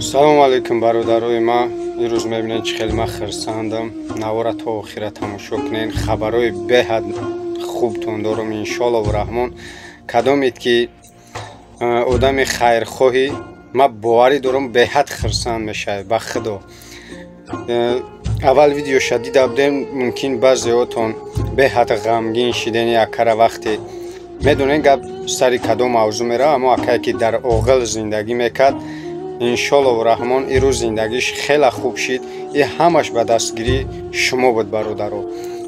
Салому алейкум бародарои ма. Имрӯз мебинед чӣ хеле ман хирсандам. Навора то охира тамошо кунед. Хабарои беҳад хубтон дорам иншоаллоҳу раҳмон. Кадомед ки одами хайрхоҳӣ, ман боварӣ дорам беҳад хирсанд мешавед ба худо. Аввал видеоша дида будем, мумкин баъзеотон беҳад ғамгин шиден яккара вақте медонед гап сари кадом мавзӯъ мерава, аммо акае ки дар оғил зиндагӣ мекард, иншоаллоҳу раҳмон ирӯз зиндагиш хеле хуб шид. И ҳамаш ба дастгирии шумо буд бародаро.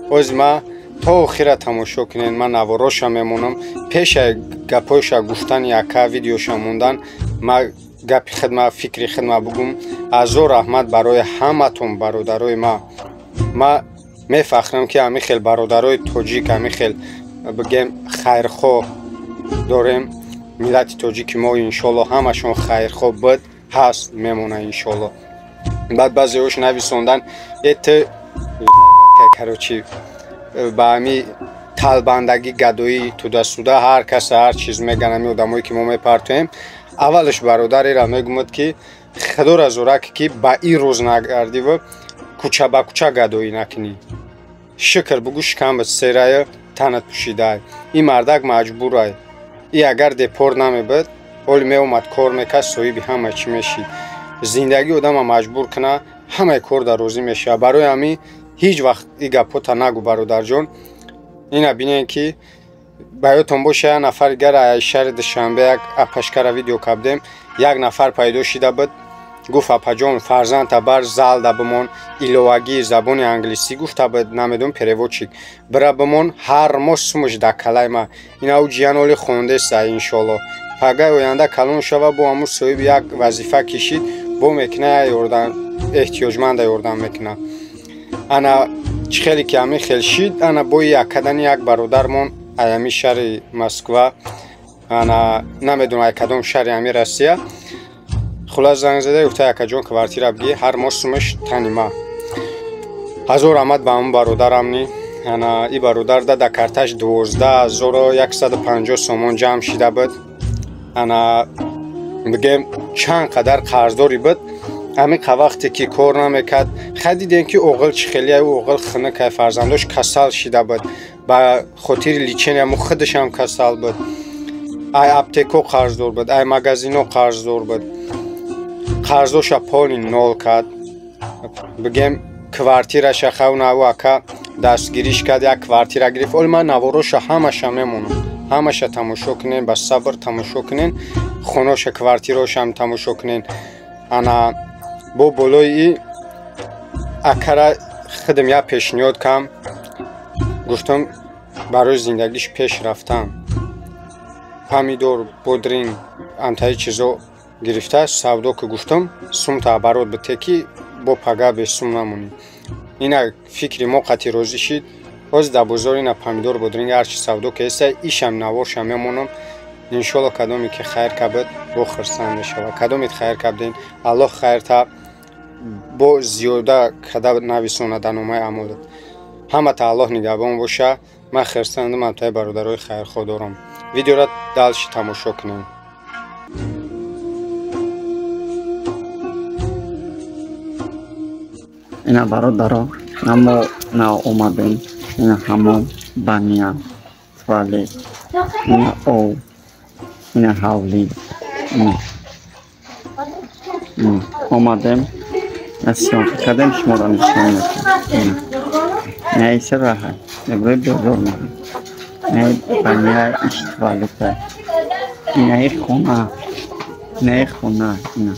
Оз ма то охира тамошо кунед, ман навороша мемонам. Пеша гапҳояша гуфтан яка видеоша мондан, ма гапи хидма фикри хидма бугум. Азор раҳмат барои ҳаматон бародарои ма. Ма мефахрам ки ҳамин хел бародарои тоҷик, ҳамин хел бигем хайрхоҳ дорем. Миллати тоҷики мо иншоаллоҳ ҳамашон хайрхоҳ буд, ҳаст, мемона иншоаллоҳ. Баъд баъзеҳош нависондан эт короче ба ҳами талбандагӣ гадоӣ тудасуда ҳар кас ҳар чиз меган. Ҳами одамое ки мо мепартоем, аввалаш бародареро мегумад ки худоро зӯрак ки ба ин рӯз нагардиву кӯча ба кӯча гадоӣ накунӣ. Шукр бугӯ шикамат серая танат пӯшидаай. Ин мардак маҷбурай. И агар депор намебуд, ҳоли меомад кор мекард, соҳиби ҳама чӣ мешид. Зиндагӣ одама маҷбур куна, ҳамаи кор дар розӣ мешавад. Барои ҳамин ҳеҷ вақт ин гапҳота нагӯ бародарҷон. Ина бинед ки ба ёдтон боша, як нафар дигар аз шаҳри Душанбе як апашкара видео кардем, як нафар пайдо шида буд, гуфт апаҷон фарзандта бар залда бимон, иловагии забони англисӣ гуфта буд, намедонам переводчик бира бимон, ҳар моҳ сумаш дар калаи ма. Ина ӯ ҷиян оли хондеста иншоаллоҳ. Пагаи оянда калон шава, бо ҳамун соҳиби як вазифа кишид, бо мекуна ёрдам, эҳтиёҷманда ёрдам мекуна. Ана чӣ хеле ки ҳамин хел шид, ана бои яккадани як бародармон ай ҳамин шаҳри Москва, ана намедонам ай кадом шаҳри ҳамин Россия, хулас занг зада гуфта якаҷон квартира бигӣ, ҳар моҳ сумаш тани ма. Ҳазор раҳмат ба ҳамун бародарам ни. Ана и бародар да карташ 12150 сомон ҷамъ шида буд. Ана бигем чанд қадар қарздорӣ буд. Ҳамин вақте ки кор намекард, хай дидем ки оғил чӣ хеле, оғил хунукай, фарзандош касал шида буд. Ба хотири лечения мо худашам касал буд. Ай аптеко қарздор буд, ай магазино қарздор буд. Қарздоша поли нол кард. Бигем квартираша хавнаву ака дастгириш кард, як квартира гирифт. Оли ман навороша ҳамаша мемонам. Ҳамаша тамошо кунен, ба сабр тамошо кунен, хоноша квартирошам тамошо кунен. Ана бо болои и акара худам як пешниҳод кам, гуфтам барои зиндагиш пеш рафтам. Помидор, бодринг, амтаи чизо гирифта савдо ки гуфтам, сумта оборот бите ки бо пага бесум намонӣ. Ина фикри мо қатъи розӣ шид. Ҳозир дар бозор ина помидор, бодринг ҳарчи савдо ки ҳеста, ишам наворшам мемонам. Иншоаллоҳ кадоме ки хайр кабд бо хирсанд мешавад. Кадомет хайр кабден, Аллоҳ хайрта бо зиёда када нависонад дар номаи амолат. Ҳамата Аллоҳ нигаҳбон боша. Ман хирсандам, ҳамтаи бародарои хайрхоҳ дорам. Видеора дальше тамошо кунем. Ина бародаро, намо на омадем, ина ҳамом, баня, туалет, ина об, ина ҳавлӣ. Омадем, съёмка кардем, шуморо нишон медиҳем. Ина иса раҳа, иброи бозор мерем. Ина баня, иш туалета, инаи хона, инаи хона, ина.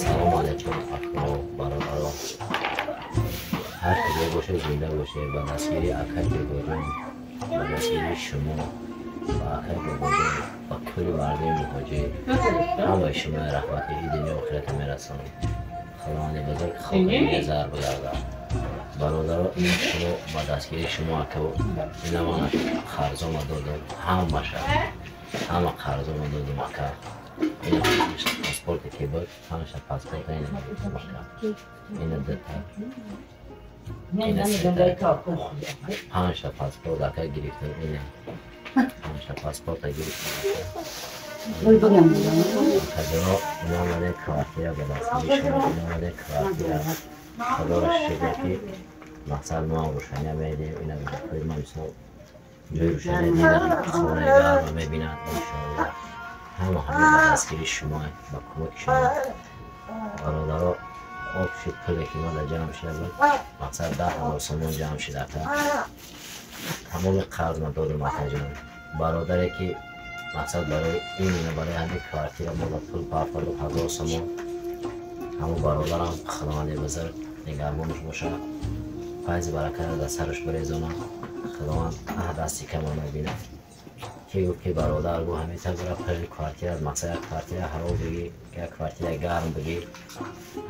Салом алейкум бародарон. Ҳар куҷо боше зинда боше, ба дастгирии акай Бобоҷон, ба дастгирии шумо, ба акай Бобоҷон, ба кулли мардуми муҳоҷир, ҳамаи шумо раҳмати и дунё охирата мерасонам. Худованди бузург хоки назар бигардад. Бародаро, ин шумо ба дастгирии шумо ака ина ман қарзома додам, ҳамаша, ҳама қарзома додам ака. Ина паспорт паспорте ки буд, 5 та паспорта ина гирифтам ака. Ина 2 та, ина 3 та, 5 та паспорт ака гирифтам. Ина 5 та паспорта гирифтам ака. Акаҷоно, ина омаде квартира ба дастгири шумо, ина омаде квартира. Худоро шукр, ки мақсад мо ҳам рӯшания медиҳем. Ина кӯдакҳои ма мисол ҷои рӯшания дидан, хонаи гарма мебинанд. Иншоалло, ҳама ҳама ба дастгири шумо, ба кӯмаки шумо, бародаро. Общий пуле ки мо дар ҷамъ шуда буд, мақсад 10 000 сомон ҷамъ шуда ака. Тамоми қарз ма додум, акаҷон. Бародаре ки мақсад барои именно барои ҳамин квартира мо ба пул партофт буд, 1000 сомон, ҳамон бародарам Худованди бузург нигаҳбонаш бошад, файзи баракатро дар сараш бирезонад. Худованд дасти кама набинад, ки гуфт ки бародар, гу ҳамин тавр пули квартира, мақсад як квартира ҳаро бигӣ, як квартира гарм бигӣ,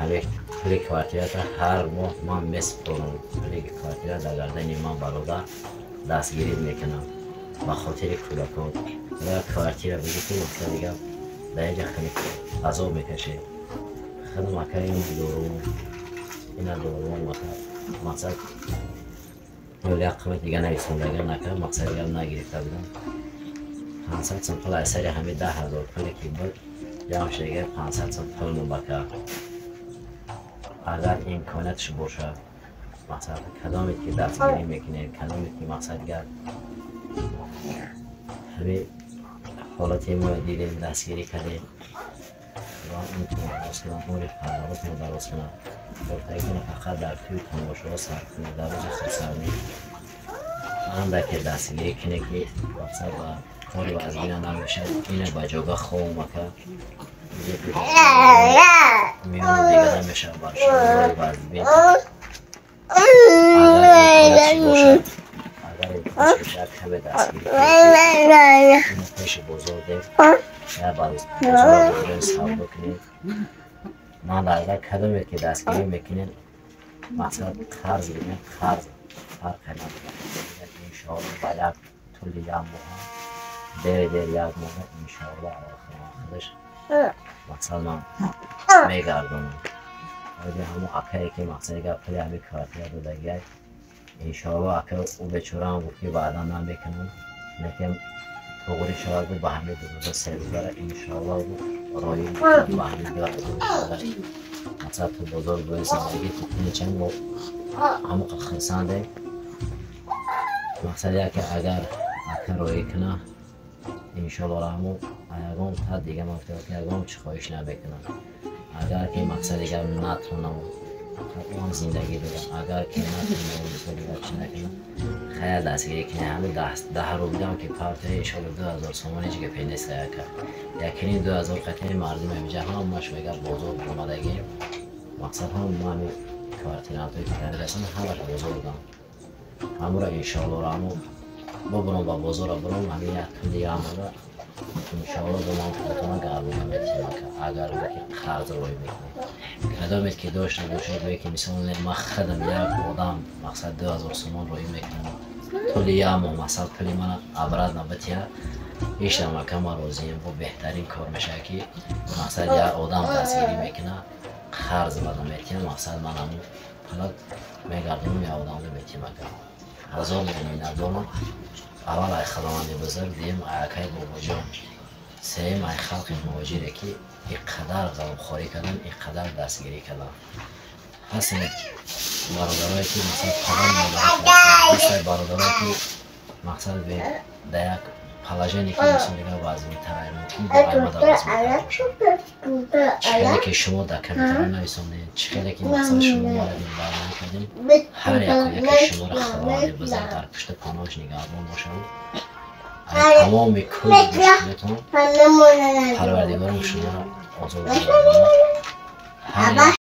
ҳамин пули квартирата ҳар моҳ ман месупорам. Пули квартира дар гардани ман, бародар, дастгирӣ мекунам ба хотири кӯдакон. Як квартира бигӣ, ки мақсад дига дар инҷа хеле азоб мекашед. Худам ака ин дорум, ина дорум ака. Мақсад як қимат дига нависондаган ака, мақсад дига нагирифта будам. 500 сом пул аз сари ҳамин 10 000 пуле ки буд ҷамъ шуда, 500 сом пул мобака. Агар имкониятш бошад, мақсад кадомед ки дастгирӣ мекунед, кадомед ки мақсад дигар ҳамин ҳолати мо дидем, дастгирӣ кардем, худованд дароз кунад, умри фарзандотонро дароз кунад, хурдагитонро фақат дар тӯи тамошоҳо сарф кунед, дар рӯзи хурсандӣ андаке дастгирӣ кунед, ки мақсад ба кори вазбина намешад. Ина ба ҷога хом ака, миёни дига намешавад бар шумо вазбин. Агар имкониятш бошад, агар имконаш бошад, каме дастгирӣ кунед. Ина пеши бозор дем, я бозора бозорем, савдо кунед. Ман агар кадоме ки дастгирӣ мекунед, мақсад қарз бигирем, қарз фарқе надорад. Иншоалло, ба як тӯли як моҳа, дери дер як моҳа, иншоалло, худаш мақсад ман мегардонам. Оди ҳамон акае ки мақсади гап пули ҳамин квартира додагиай, иншоалло, ака ӯ бечораам гуфт, ки ваъда намекунам, лекин туғри шавад, гуфт, ба ҳамин 2 рӯза, 3 рӯзара иншоалло, гуфт, роӣ мекунам ба ҳамин 2000. Мақсад ту бозор бои зиндагӣ чанд мо ҳамоқа хурсандем. Мақсад яке, агар ака роӣ куна, иншоалло, ҳамо ягон та дига ман гуфтам, ки ягон чӣ хоҳиш намекунам. Агар ки мақсад дигар натонам, он зиндагӣ дорам, агар ки натонам, дигар чӣ накунам, хайр, дастгирӣ кунем. Ҳамин 10 рублиам ки партия, иншоалло, 2000 сомон ҳеҷ гапе нест ака. Якним 2000 қатъи мардум ҳаминҷа ҳамаш мегӯяд бозор омадагӣ. Мақсад ҳам ҳамин квартирантҳое ки дарастанд, ҳамаш бозор буданд. Ҳамура иншоалло ҳаму бубурам, ба бозора бурам, ҳамин як тӯли як моҳа, иншоалло, бо ман пултона гардона метиҳам ака. Агар ки қарз роҳӣ мекунед, кадомед ки дошта бошед, гӯе ки мисол ман худам як одам мақсад 2000 сомон роҳӣ мекунам, тӯли як моҳ мақсад пули мана обратно битиҳад, ҳечам ака, ман розием. Бо беҳтарин кор мешавад, ки мақсад як одам дастгирӣ мекунад, қарз бада метиҳам, мақсад ман ҳамун пула мегардонам, як одамро метиҳам ака. Ҳазор миннатдорам. Аввал ай Худованди бузург, дуюм ай акаи Бобоҷон, сеюм ай халқи муҳоҷире, ки ин қадар ғамхорӣ карданд, ин қадар дастгирӣ карданд. Ҳастанд бародарое ки мақсад падар модаро, ҳастанд бародарое ки мақсад дар як положение ки мисол дигар вазминтар, мумкин бо аймада вазминтар бошад. Чӣ хеле ки шумо дар комментарӣ нависондед, чӣ хеле ки мақсад шумо моро дилбармон кардем, ҳар яку яке шуморо Худованди бузург дар пушти паноҳаш нигаҳбон бошад. Тамоми кулли мушкилотон Парвардигорам шуморо озод гардонад. Ҳар